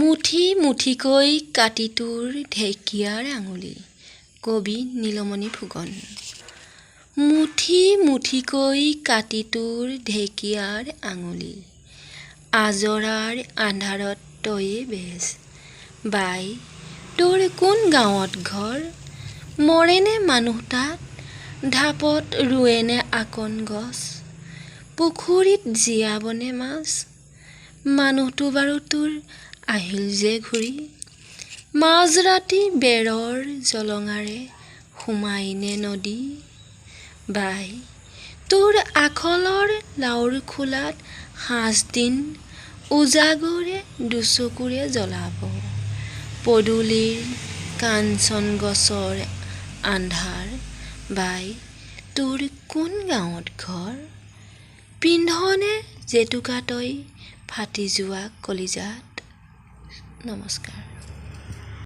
মুঠি মুঠিকৈ কাটি তোৰ ঢেকীয়াৰ আঙুলি। কবি নীলমণি ফুকন। মুঠি মুঠিকৈ কাটি তোৰ ঢেকীয়াৰ আঙুলি, আজৰাৰ আন্ধাৰত তয়ে বেজ। বাই, তোৰ কোন গাঁৱত ঘৰ? মৰেনে মানুহ তাত? ঢাপত ৰোৱেনে আকন গছ? পুখুৰীত জীয়াবনে মাছ? মানুহটো বাৰু তোৰ আহিল যে ঘূৰি, মাজৰাতি বেৰৰ জলঙাৰে সোমাইনে নদী? বাই, তোৰ আখলৰ লাওৰ খোলাত সাঁজদিন উজাগৰে দুচকুৰে জ্বলাব পদূলিৰ কাঞ্চন গছৰ আন্ধাৰ। বাই, তোৰ কোন গাঁৱত ঘৰ? পিন্ধনে জেতুকা তই ফাটি যোৱা কলিজাত? নমস্কাৰ।